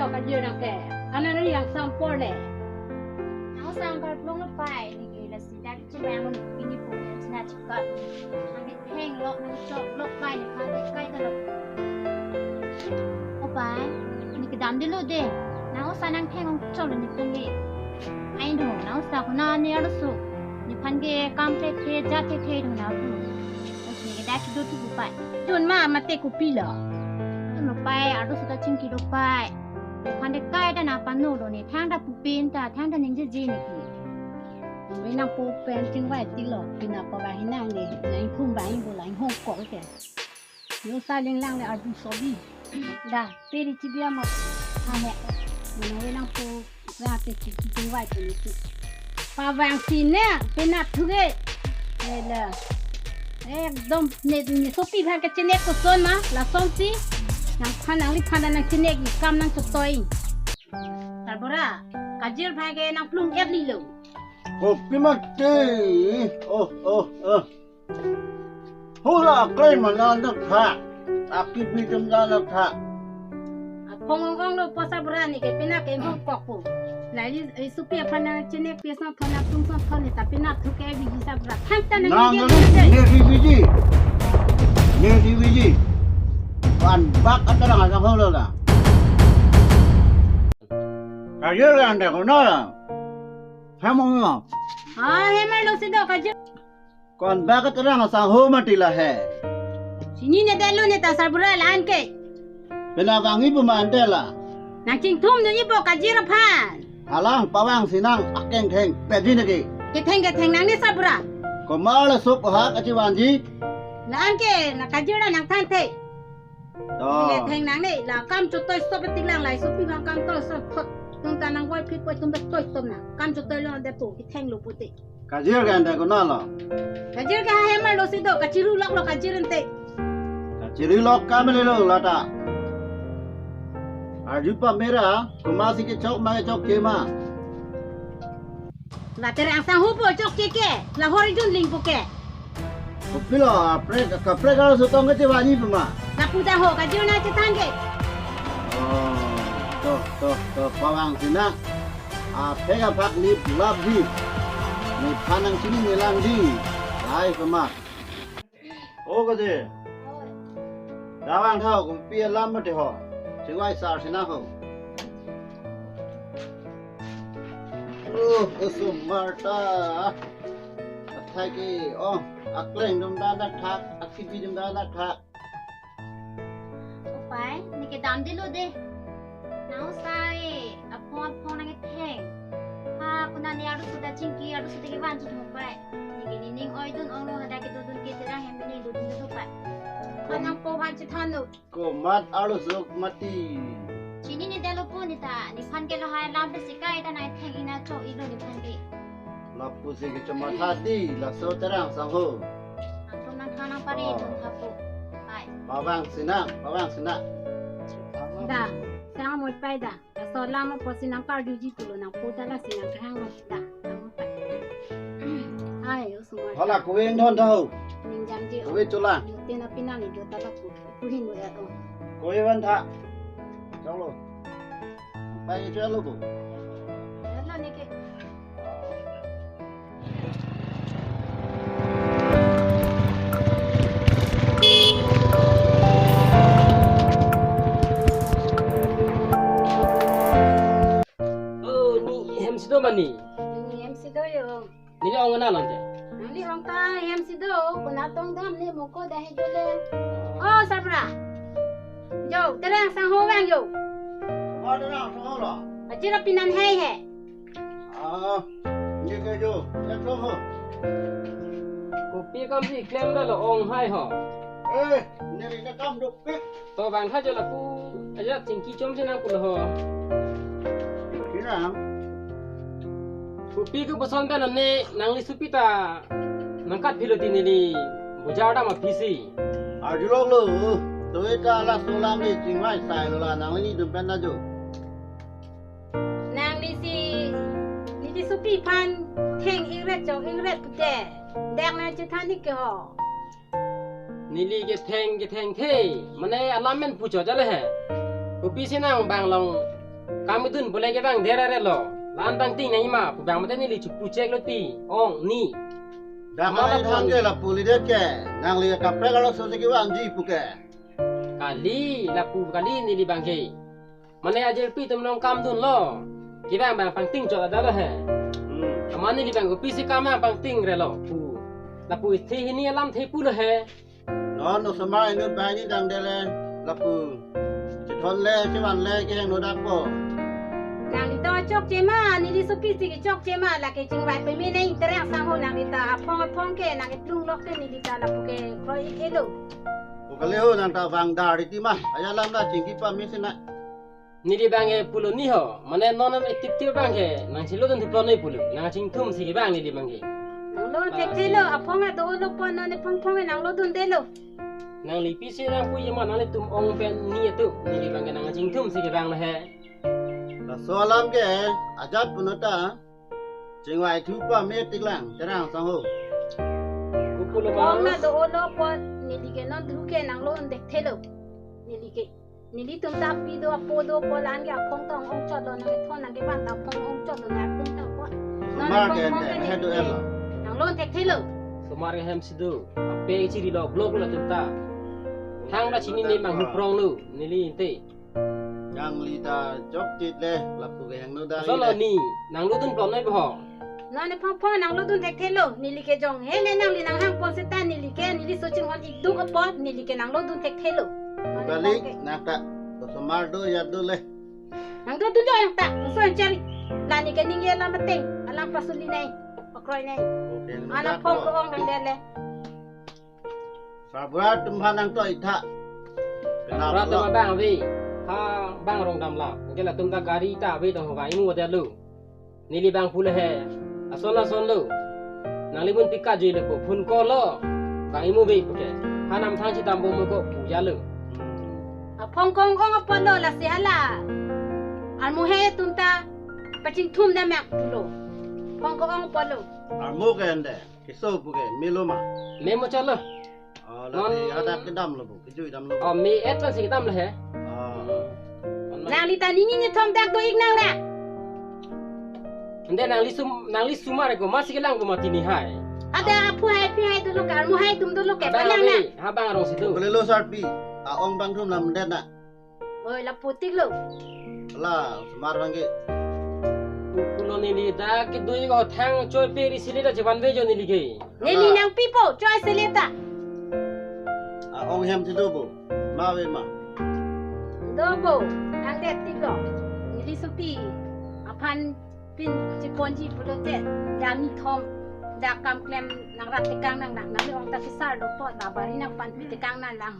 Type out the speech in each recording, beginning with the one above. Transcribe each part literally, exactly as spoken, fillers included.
Kajir nang ke. Anan ri yang sampor le. Nang sang kar plong lo pai, neke lasi dak chibang lo pini po ya china chikot. Nang ke theng lo, nang chok lo pai, nephan ke kai ta lo. O pai, neke damde lo de. Nang osa nang theng ong chok lo nephan ke. Ai do, nang osa kona ne arloso. Nephan ke kam the the, ja the the do nang tu. Neke dak do tu pai. Jun ma mate kopi lo. Jun lo pai, arloso ta chingki lo pai. Nephan ke kai ta nang pano lo ne, thangta pupin ta, thangta ningjeje ne ke. Nang nangpo pen chingvai ti lo, pina pavang hinang ne, nang ingthum vang ingbo la inghong kok ke. Yo sa linglang le arju soli. Da, peri chibi ama. Ahe. Nang nangpo vang te chi chingvai te ne tu. Pavangsi ne, penap thuke. Ela. Ekdom ne, ne sopi aphan ke chinek koson ma, lasonsi. Nangphan nangliphan nang chinek, kam nang chotoi. Sarbura, Kajir aphan ke nang plung et li lo. Kopi mati. Oh, oh, oh. Hula klem mana nak tha. Aki bidum da nak tha. Aphong ong ong lo po sarbura, neke pina ke ong kok po. Lai li, eh, sopi aphan nang chinek pi asonthot, nang plung asonthot ne ta pina thuke biji sarbura. Thangta nang nang nang nang ne ri biji. Ne ri biji. Pan bak ata nang asang holo la. Kajir kan de kono la. Hamong no. Ah, he mar lo si do Kajir. Kon bak ata nang asang ho mati la he. Chinine det lo ne ta sarbura la-an ke. Pina vang-i pu ma ante la. Nang chingthum dun-i po Kajir aphan. Halang pavangsi nang akeng theng pedi ne ke. Ketheng ketheng nang ne sarbura. Komat la sok hak achivanji. La-an ke nang Kajir la nang than the. To. Ketheng nang ne la kam chotoi stop tik lang lai sopi vang kam to stop thot. Tum ta nang voi phit poi tum ta toi tom na. Kam chotoi lo de po ketheng lo pute. Kajir ke ante kono lo? Kajir ke ha he mar lo si do, kachiru lok lo Kajir ante. Kachiru lok kam le lo lata. Arju pamera, komatsi kechok ma kechokche ma. La Terang sang ho po chokche ke, la hor jun ling po ke. Kopi lo, kaprek, kaprek arloso tong ke chivanji pu ma. Lapu ta ho, Kajir nang chethan ke. Oh, to, to, to, pavangsi nang. Aphek aphak lip lap di. Nephan nang chinine lang di. Lai kemak. O Kajir. Da vang tha ho, kopi alam mati ho. Chingvai sar si nang ho. Oh, osomar ta. Athai ke, oh, akleng dum da nak thak, akibi dum da nak thak. O pai, neke damde lo de. Nang sai, aphong aphong nang ketheng. Ha, kona ne arloso ta chingki, arloso ta kevan chit ho pai. Neke ne ning oi dun ong lo, hadak kedo dun ke Terang hem ne do dun do pai. Kom- Anang po aphan chethan lo. Komat arloso mati. Chinine det lo po ne ta, nephan ke lahai alam pe sikai ta nang theng ina cho ilo nephan ke. Lapusi kechomatha ti, laso Terang sang ho. Angtum nang than nang pare. Oh. Dun tha po. Pai. Pavangsi nang, pavangsi nang. Da, sang amoi pai da. Laso alam apotsi nang karjuji pulo nangpo ta lasi nang kehang lo da. Nang pai. Ai, osomar. Hala kove ingthon tha ho. Ning jamji. Kove chola. Lute na pinang ijo ta lapu. Puhin mo ya to. Kove van tha. Choklo. Pai ke chalo bo. Chalo neke. Oh, ne hem si do ma ne? Ne hem si do yo. Neli ong na lon te. Neli ong ta hem si do, kona tong dam ne moko da he jole. Oh, sarbura. Jo, Terang sang ho vang jo. Wa Terang sang ho lo. Ajira pinan hai he. Ah, ne ke jo, ya sang ho. Kopi kam si klem ra lo ong hai ho. Eh, neli na kam dopik. To bang ha jo lapu, aja chingki chom si nang pulo ho. Sinang. Kopi ke boson ta nane nangli sopi ta nangkat philo ti neli bojar dam aphi si. Arjulok lo, toi ta laso alam le chingvai sai lo la nangli dum pen ta jo. Nangli si, neli sopi aphan theng ingret chok ingret pute. Dak nang chethan ik ke ho. Neli ketheng ketheng the, mane alam men puchot jale he. Kopi si nang bang long Kam idun pule kevang der arelo. La-an pangting nangji ma pu bang mate neli chepu chek lo ti. Ong ni. Dak Mala nangthan pon. Ke lapu lidet ke. Nangli kaprek arloso si kevangji pu ke. Kali, lapu kali neli bang ke. Mane ajirpi atum along kam dunlo. Kevang bang pangting chot ada lo he. Hmm. Amat neli bang kopisi kam bang pangting relo pu. Lapu ithi hini alamthe pulo he. Non osomar inut banghini dang dele lapu. Chethon le, chevan le, kehingno dakpo. Nangli ta chokche ma, neli sopisi kechokche ma, lake chingvai peme nang Terang sangho nangli ta aphong aphong ke nang itlung lok ke neli ta lapu ke kroi ikelo. Pu kali ho nang ta vang dar iti ma, aja alam ta chingki pame sina. Neli bang ke pulo ni ho, mane non non tiptip bang ke, nang chilodun thiplo noi pulo, nang chingthum si kevang neli bang ke. Nanglo Ah, thekthelo, si. Aphong ado lo pon non phongphong nanglo dundelo. Nangli pisi nangpuji ma nanglitum ong pen ni atum, neli bang ke nang chingthum si kevang lo he. Laso alam ke, ajat puno ta, chingvai thu pame tik lang, Terang sangho. Kopulo Aphong bang. Ado lo pon, neli ke non thu ke nanglo un thekthelo. Neli ke. Nelitum ta pi do apo do pu la-an ke aphong ta ong ong chot lo nang kethon nang kevan ta aphong ong chot lo nang aphong ta pu. Osomar ke phongphong ente, ke he do neli el lo. Nanglo thekthelo. Osomar ke hem si do. Ape chiri lo blok lo atum ta. Thang ta chinine manghu prong lo neli ente. Nangli ta chokche le lapu kehingno da Solo le. Ni, nanglodun plom noi bo. Non phongphong nanglo dun thekthelo, neli ke jong he le nangli nanghang pon seta neli ke, neli so chinghon ikduk apot, neli ke nanglo dun thekthelo. Non Balik phongphong ke. Nang ta, osomar do ya do le. Nang do dun do yang ta, so chari. La neli ke ningje alam ateng, alam pasuli nai, pakroi nai. Okay, Ana nang phong ko. Ko ong dang le le. Sarbura atum aphan nangtoi tha. Sarbura atum abang ave. Ha bang rong damlo. Anke latum ta gari ta ave tong vang imu ave lo. Neli bang pulo he. Ason ason lo. Nangli mun pika jui lo ko phone call lo. Vang imu ave puke. Ha namthang chitam bom lo ko puja lo. Aphong kong kong apot lo lasi hala. Armu he atum ta pachingthum dam yak pulo. Phong kong apot lo. Armu ke ende. Keso puke, me lo ma? Me mo chalo. Oh, lasi Non- hadak kedam lo bu, kejui dam lo bu. Oh, me et si kedam lo he. Oh. Nangli ta nini ni thom dak do ik nang na. Ande nangli sum, nangli sumar ko masi kelang ko mati ni hai. Ada aphu hai phi hai dolo ke, armu hai atum dolo ke, Abang palang na. Abi, habang arong situ. Boleh lo sarpi, aong bang thum nam den na. Oi, lapu tik lo. La, osomar bang ke. Pulo neli dak kedui ko thang choi pe ri sili da chevan ve jo neli ke. Neli La. Nang pipo, choi sili ta. Aong hem si do bo. Ma ve ma. Do bo, nang det tik lo. Neli supi. Aphan pin chiponji pulote. Dami thom. Da kam klem nang rat tekang nang nang. Nang ong ta kisar lo po. Da bari nang pan tekang nang lang.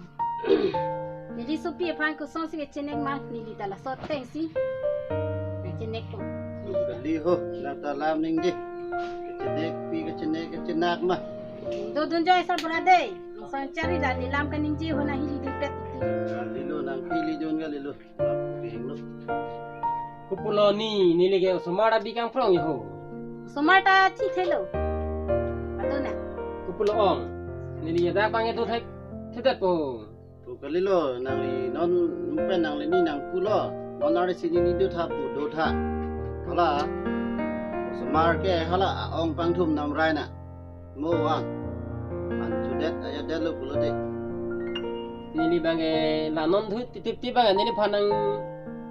Neli supi aphan kosonsi kechenek ma neli ta laso ateng si. Kechenek ko. Kali ho, nang ta lam ningje. Kechenek pi kechenek kechenak ma. Do dun joi sa brade. Son chari la ni lam kaningje ho na hili dipet iti. Kali lo nang pili jon kali lo. Lam pili lo. Kopulo ni, neli ke osomar abi kangprong ho. Osomar ta chithelo. Ato na. Kopulo ong. Neli ya dak bang itu thek, thetet po. Ko kali lo, nangli non pen nangli ni nang pulo. Non ari sini ni do tha pu do tha. Hala. Osomar ke hala aong pangthum nam rai na. Mo ang. An chudet aya det lo pulo de. Neli bang ke la non thu titip tip bang neli phan nang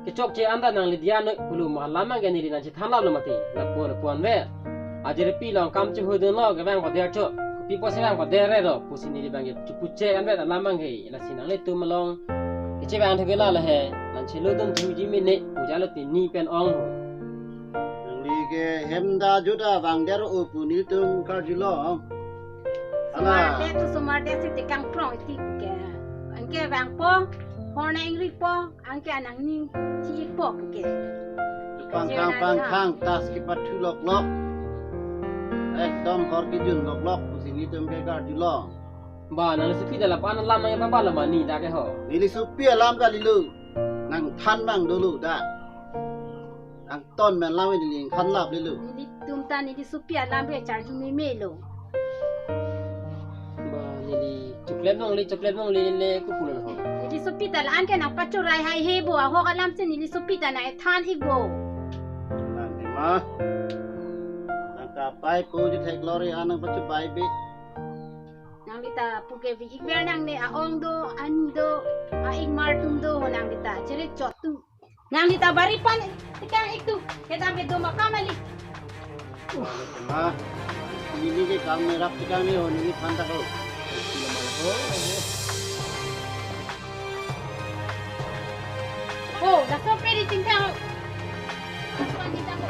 kechokche anda nangli dia noi pulo ma lam bang ke neli nang chethan lo mati. Lapu lapu an ve. Ajirpi along kam chehudun lo ke bang pader cho. Pi po se bang pader re lo pusi neli bang ke chepu che an ve lam bang ke lasi nanglitum along. Keche bang thek la la he. Nang chelodun thuji mene puja lo tini pen ong. Nangli ke hem da juda bang der o pu nelitum karjulo. Ala. Osomar det tu osomar det si tekangprong iti ke. Anke bang po, hor na ingri po, anke anang ning chi po ke. Pangthang pangthang tas kepathu lok lok. Ekdom hor kejun lok lok pusi nelitum ke karjulo. Ba nangli supi da lapu an lam nang papa lo mani dak ke ho. Neli supi alam kali lo. Nangthan bang dolo da. Nangton men lam neli nangthan lap lelo. Nelitum ta neli supi alam ke charju meme lo. Ba neli choklem nong le, choklem nong le le kopulo ho. Neli Sopi ta la-an ke nangpachorai haihe bo, ahok alam si neli sopi ta nang-ethan-ik bo. Nang ma. Nang kapai pu je theklori an nangpachobai be. Nangli ta puke vi-ikver nangne, a-ong do, ani do, a-ingmar atum do, nangli ta chere chot tu. Nangli ta bari pan tekang-ik tu. Kedam kedo ma kam kali. Ma, neli ke kam merap tekang ni ho, neliphan ta ho. Oh, laso pe di tingkang ho. Laso an tingkang ho.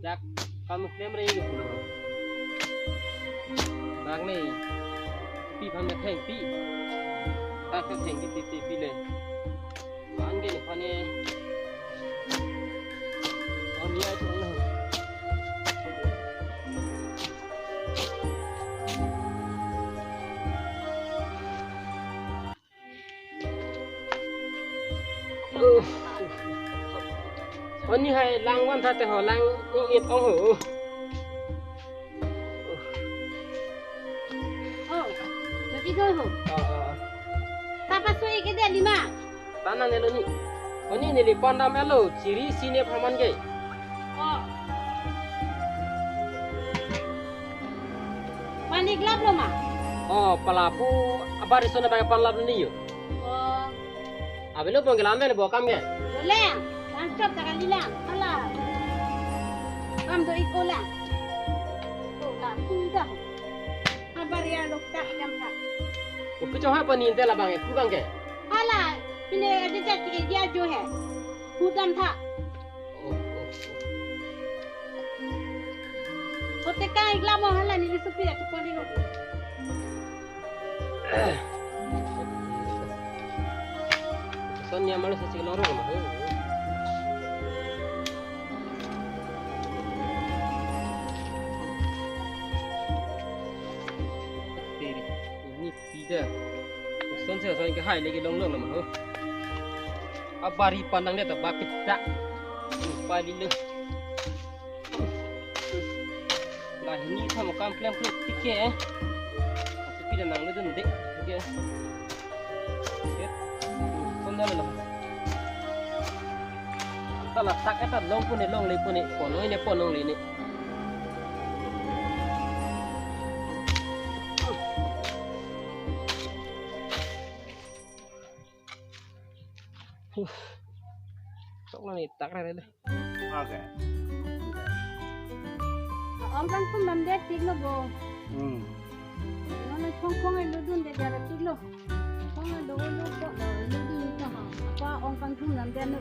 Dak kam klem re ke pulo. Bang ni pi phan me thengpi. Ta ke thengpi pi pi pi le. An ke ne phan e. An ya chung na. Oni hai lang van tha te ho, lang ni ip ong ho. Oh, jadi go ho. Ah, ah, ah. Papa sui ke dia lima. Tanang nelo ni. Oni neli pandam elo, chiri sine phaman ke. Oh. Pan-ik lap lo ma? Oh, pala pu abar iso na bang pan lap ni yo. Oh. Abelo pon ke lam belo bo kam ke. Boleh. Lang chop ta kali lang. Hala. Kam do-ik ko lang. Oh, la pu ta. Abar ya lok ta ilam ta. Ko pi chong ha pani inte la bang e, ku bang ke. Hala. Pine ada jat ke dia jo hai. Hudam tha. Oh, oh, oh. Kote ka igla mo hala ni supi ya chupoli ho. Son niya malu sa chiklo ro ma. Ini pida. Son se son ke hai lagi long long ma ho. Abari pandang dia ta bak kita. Pali le. Lahini tha mo kam klem klem tik ke. Supi da nang le dun de. Tik ke. Son da lo. Ta latak eta long pune long le pune. Ponoi ne ponong le ne. Sok lo ni tak re le. Okay. Ong kangthum damdet tik lo bo. Hmm. Nono phong phong ai ludun de jara tik lo. Phong ai do lo ko ludun ni ko ha. Ko ong kangthum damdet no.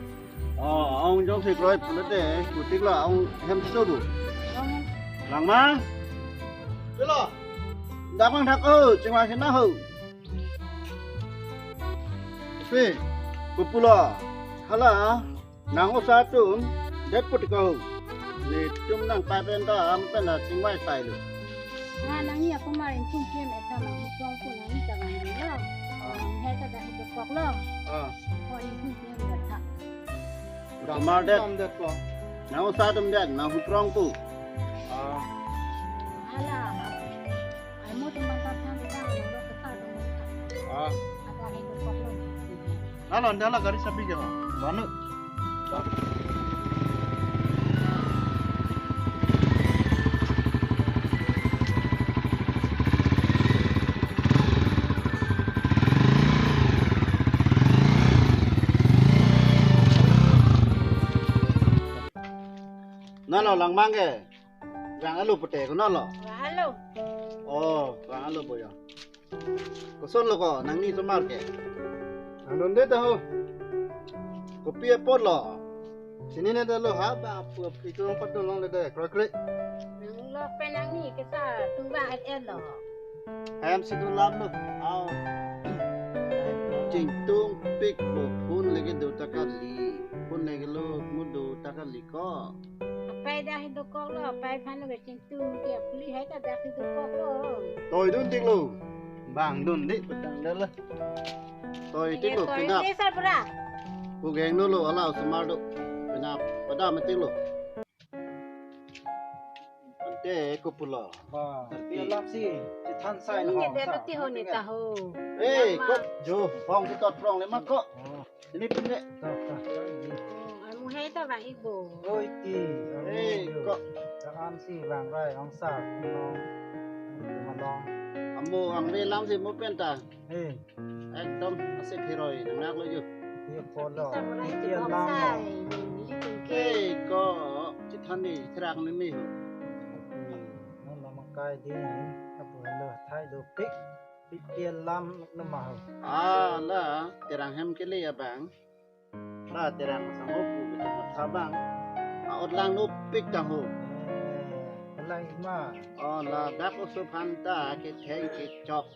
Oh, ong jongsi kroi pulote, kutik lo ong hem so bu. Ong hem. Langma. Kelo. Damang thak o, chingwa sina ho. Pe, pupulo. Hala, nang osa atum det put ko. Netum nangpapenta am pen la chingvai sai lo. Na nangji akumar ingthum kem eta ma hutong pu nangji ta bang lo. Ah. Nang hai ta dah dokok lo. Ah. Ko ingthum kem ta tha. Akumar det. Tam det ko. Nang osa atum det, nang huprong pu. Ah. Hala. Ai mo teman tatang kita nang lo keta dong. Ah. Apa hai dokok lo. Nalo, nalo gari sabi ke, Bang? Manu. Nalo langmang ke. Vang alo pute ko nalo. Vang alo. Oh, vang alo boyo. Koson lo ko, nangni osomar ke? Nang donde ta ho. Kopi apot lo. Sini ne ta lo ha ba pu api ko pat dun longle de, kroi kroi. Nang lo pe nangni kesa tung ba et et lo. Ham si dun lam lo. Ao. Chingtung pik ko phone leke do ta kali. Phone leke lo mo do ta kali ko. Apai dak si dokok lo, apai aphan lo ke chingtung ke apuli hai ta dak si dokok lo. Toi dun tik lo. Bang dun dik petang dah lah. Toi tik lo, toi penap. Tik sar pura. Pugeng dolo, ala osomar do. Penap, pada mati lo. Ante ko pulo. Ba, arti. Pi alam si, chethan sai. Ini ho, dia sa, kati ho ni artinya. Tahu. Eh, nama. Kok jo, hong kita prong lima kok. Oh. Ini pendek. Ta, ta, ta, ini. Oh, amu hai ta bang ibu. Oh, iti. Amu eh, yo. Kok. Jangan si bang rai, ong sa, ong, ong, malong. Amu ang be lam si mo pen ta. Eh. Ekdom asip hiroi, nangnak lo ju. Iya polo. Samurai iya lam. Sai, ini tungke. Eh, ko chethan ni, therak ni mi ho. Oke, non lama kai di, apo halo, thai do pik, pik iya lam nama ho. Ah, la, terang hem kele ya bang. La, terang sango pu, betul matha bang. Ah, ot lang no pik tang ho. Eh, la ima. Oh, la, dak oso phanta, ke theng ke chok.